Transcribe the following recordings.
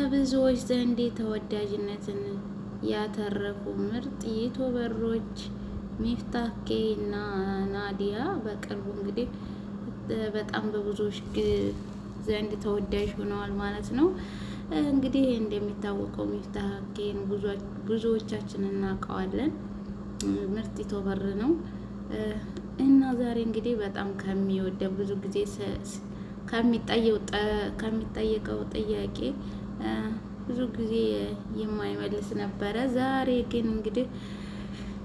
በብዙዎች ዘንድ ተወዳጅነትን ያተረፉ ምርጥ ዩቱበሮች ሚፍታህ ኬ እና ናዲያ በቅርቡ እንግዲህ በጣም በብዙዎች ዘንድ ተወዳጅ ሆነዋል ማለት ነው። እንግዲህ እንደሚታወቀው ሚፍታህ ኬን ብዙዎቻችን እናውቀዋለን። ምርጥ YouTuber ነው እና ዛሬ እንግዲህ በጣም ከሚወደ ብዙ ጊዜ ከሚጠየቀው ጥያቄ ብዙ ጊዜ የማይመልስ ነበረ። ዛሬ ግን እንግዲህ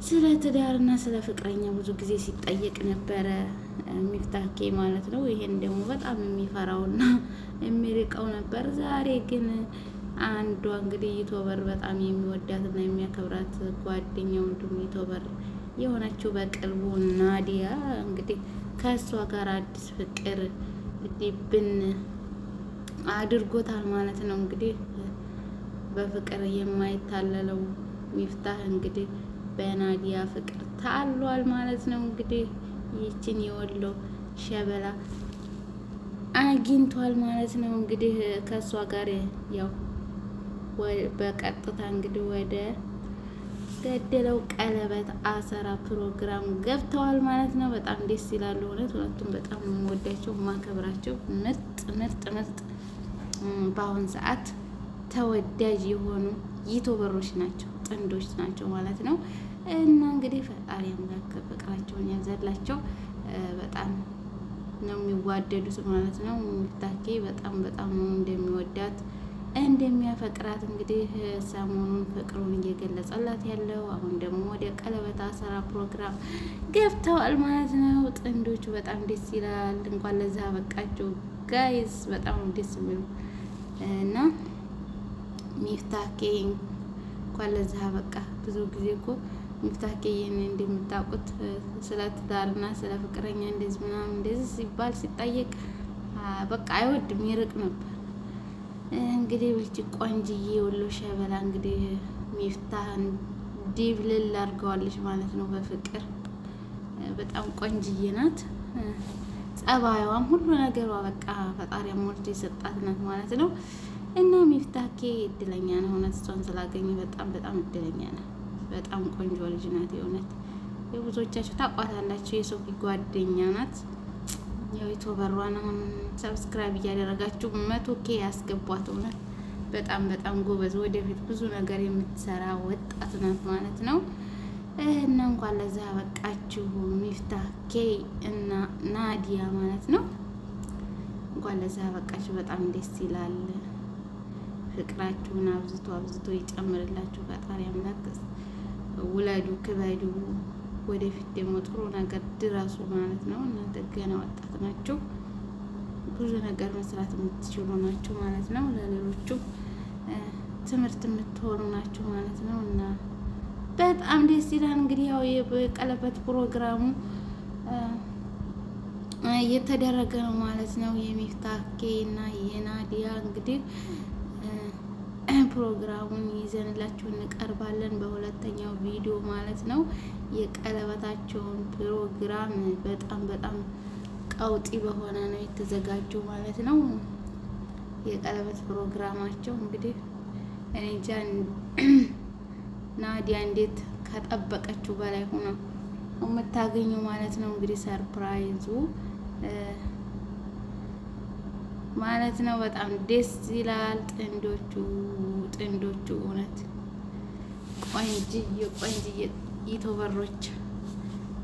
ስለ ትዳርና ስለ ፍቅረኛ ብዙ ጊዜ ሲጠየቅ ነበረ ሚፍታኬ ማለት ነው። ይሄን ደግሞ በጣም የሚፈራውና የሚርቀው ነበር። ዛሬ ግን አንዷ እንግዲህ YouTuber በጣም የሚወዳትና የሚያከብራት ጓደኛው እንዲሁም YouTuber የሆነችው በቅርቡ ናዲያ እንግዲህ ከእሷ ጋር አዲስ ፍቅር ዲብን አድርጎታል ማለት ነው። እንግዲህ በፍቅር የማይታለለው ሚፍታህ እንግዲህ በናዲያ ፍቅር ታሏል ማለት ነው። እንግዲህ ይህችን የወሎ ሸበላ አግኝቷል ማለት ነው። እንግዲህ ከእሷ ጋር ያው በቀጥታ እንግዲህ ወደ ገደለው ቀለበት አሰራ ፕሮግራም ገብተዋል ማለት ነው። በጣም ደስ ይላሉ። እውነት ሁለቱም በጣም የምወዳቸው የማከብራቸው ምርጥ ምርጥ ምርጥ በአሁን ሰዓት ተወዳጅ የሆኑ ዩቱበሮች ናቸው፣ ጥንዶች ናቸው ማለት ነው። እና እንግዲህ ፈጣሪ አምላክ ፍቅራቸውን ያብዛላቸው። በጣም ነው የሚዋደዱት ማለት ነው። ሚፍታኬ በጣም በጣም ነው እንደሚወዳት እንደሚያፈቅራት እንግዲህ ሰሞኑን ፍቅሩን እየገለጸላት ያለው አሁን ደግሞ ወደ ቀለበት አሰራ ፕሮግራም ገብተዋል ማለት ነው። ጥንዶቹ በጣም ደስ ይላል። እንኳን ለዛ አበቃችሁ guys። በጣም ደስ የሚሉ እና ሚፍታኬ እንኳን ለዛ አበቃ። ብዙ ጊዜ እኮ ሚፍታኬ ይህን እንደምታውቁት ስለ ትዳርና ስለ ፍቅረኛ እንደዚህ ምናምን እንደዚህ ሲባል ሲጠየቅ በቃ አይወድም፣ ይርቅ ነበር። እንግዲህ ብልጭ ቆንጅዬ ወሎ ሸበላ እንግዲህ ሚፍታህን ዲብልል አድርገዋለች ማለት ነው። በፍቅር በጣም ቆንጅዬ ናት። ጸባይዋም ሁሉ ነገሯ በቃ ፈጣሪ ሞልቶ የሰጣት ናት ማለት ነው። እና ሚፍታኬ እድለኛ ነው እውነት፣ እሷን ስላገኘ በጣም በጣም እድለኛ ነው። በጣም ቆንጆ ልጅ ናት የእውነት። የብዙዎቻችሁ ታውቋታላችሁ። የሶፊ ጓደኛ ናት። ያው ዩቱበሯን አሁን subscribe እያደረጋችሁ 100K ያስገቧት። እውነት በጣም በጣም ጎበዝ፣ ወደፊት ብዙ ነገር የምትሰራ ወጣት ናት ማለት ነው። እና እንኳን ለዛ ያበቃችሁ ሚፍታህ ኬ እና ናዲያ ማለት ነው። እንኳን ለዛ ያበቃችሁ። በጣም ደስ ይላል። ፍቅራችሁን አብዝቶ አብዝቶ ይጨምርላችሁ ፈጣሪ አምላክ። ውለዱ፣ ክበዱ። ወደፊት ደግሞ ጥሩ ነገር ድረሱ ማለት ነው። እናንተ ገና ወጣት ናችሁ፣ ብዙ ነገር መስራት የምትችሉ ናችሁ ማለት ነው። ለሌሎቹ ትምህርት የምትሆኑ ናችሁ ማለት ነው እና በጣም ደስ ይላል። እንግዲህ ያው የቀለበት ፕሮግራሙ እየተደረገ ነው ማለት ነው። የሚፍታኬ እና የናዲያ እንግዲህ ፕሮግራሙን ይዘንላችሁ እንቀርባለን በሁለተኛው ቪዲዮ ማለት ነው። የቀለበታቸውን ፕሮግራም በጣም በጣም ቀውጢ በሆነ ነው የተዘጋጀው ማለት ነው። የቀለበት ፕሮግራማቸው እንግዲህ እኔ እንጃ ናዲያ እንዴት ከጠበቀችው በላይ ሆኖ የምታገኘው ማለት ነው። እንግዲህ surprise ኡ ማለት ነው። በጣም ደስ ይላል። ጥንዶቹ ጥንዶቹ እውነት ቆንጅዬ ቆንጅዬ ዩቱበሮች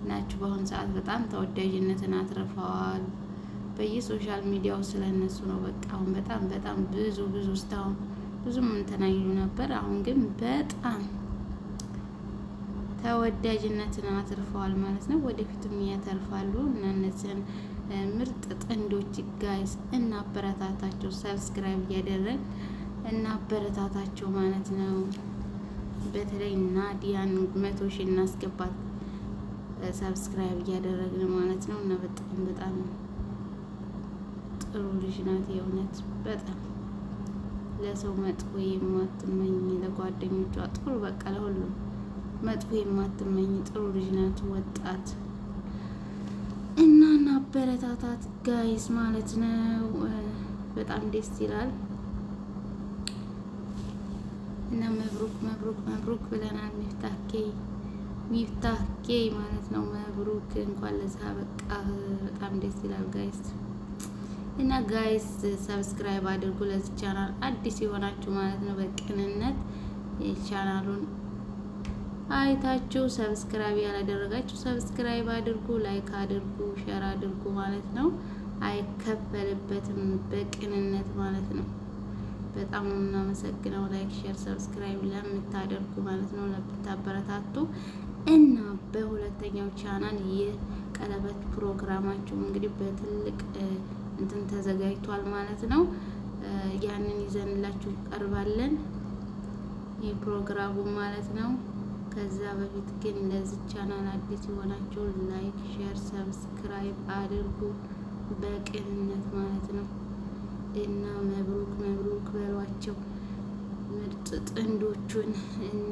ናቸው። በአሁኑ ሰዓት በጣም ተወዳጅነትን አትርፈዋል። በየ social media ው ስለነሱ ነው። በቃ አሁን በጣም በጣም ብዙ ብዙ እስካሁን ብዙም እንትን አይሉ ነበር። አሁን ግን በጣም ተወዳጅነትን አትርፈዋል ማለት ነው። ወደፊትም ያተርፋሉ እና እነዚህን ምርጥ ጥንዶች guys እናበረታታቸው፣ subscribe እያደረግን እናበረታታቸው ማለት ነው። በተለይ ናዲያን 100,000 እናስገባት subscribe እያደረግን ማለት ነው። እና በጣም በጣም ጥሩ ልጅ ናት የእውነት በጣም ለሰው መጥፎ የማትመኝ ለጓደኞቿ ጥሩ በቃ ለሁሉም መጥፎ የማትመኝ ጥሩ ልጅ ናት ወጣት እና እናበረታታት guys ማለት ነው። በጣም ደስ ይላል። መብሩክ መብሩክ መብሩክ ብለናል። ሚፍታኬ ሚፍታኬ ማለት ነው። መብሩክ እንኳን ለዛ በቃ በጣም ደስ ይላል guys። እና guys subscribe አድርጉ ለዚህ ቻናል አዲስ የሆናችሁ ማለት ነው። በቅንነት ቻናሉን አይታችሁ subscribe ያላደረጋችሁ subscribe አድርጉ፣ like አድርጉ፣ share አድርጉ ማለት ነው። አይከፈልበትም በቅንነት ማለት ነው። በጣም ነው የምናመሰግነው like፣ share፣ subscribe ለምታደርጉ ማለት ነው ለምታበረታቱ እና በሁለተኛው ቻናል የቀለበት ፕሮግራማችሁ እንግዲህ በትልቅ እንትን ተዘጋጅቷል ማለት ነው። ያንን ይዘንላችሁ ቀርባለን የፕሮግራሙ ማለት ነው። ከዛ በፊት ግን ለዚህ ቻናል አዲስ የሆናችሁ like፣ share፣ subscribe አድርጉ በቅንነት ማለት ነው። እና መብሩክ መብሩክ በሏቸው ምርጥ ጥንዶቹን እነ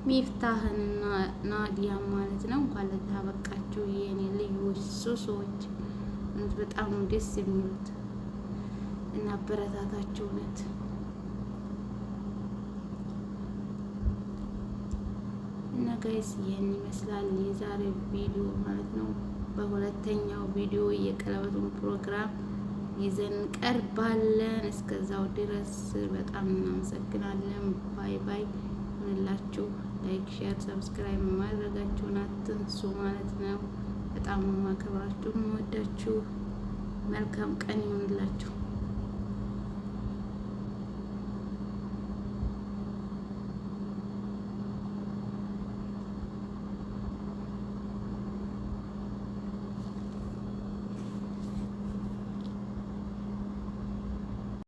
ሚፍታህንና ናዲያ ማለት ነው። እንኳን ለዚህ አበቃችሁ የኔ ልዩዎች ሱሶች። በጣም ነው ደስ የሚሉት እና አበረታታቸው እውነት። እና guys ይህን ይመስላል የዛሬው ቪዲዮ ማለት ነው። በሁለተኛው ቪዲዮ የቀለበቱን ፕሮግራም ይዘን ቀርባለን። እስከዛው ድረስ በጣም እናመሰግናለን። bye bye እንላችሁ። like፣ share፣ subscribe ማድረጋችሁን አትንሱ ማለት ነው። በጣም ነው የማከብራችሁ የምወዳችሁ። መልካም ቀን ይሁንላችሁ።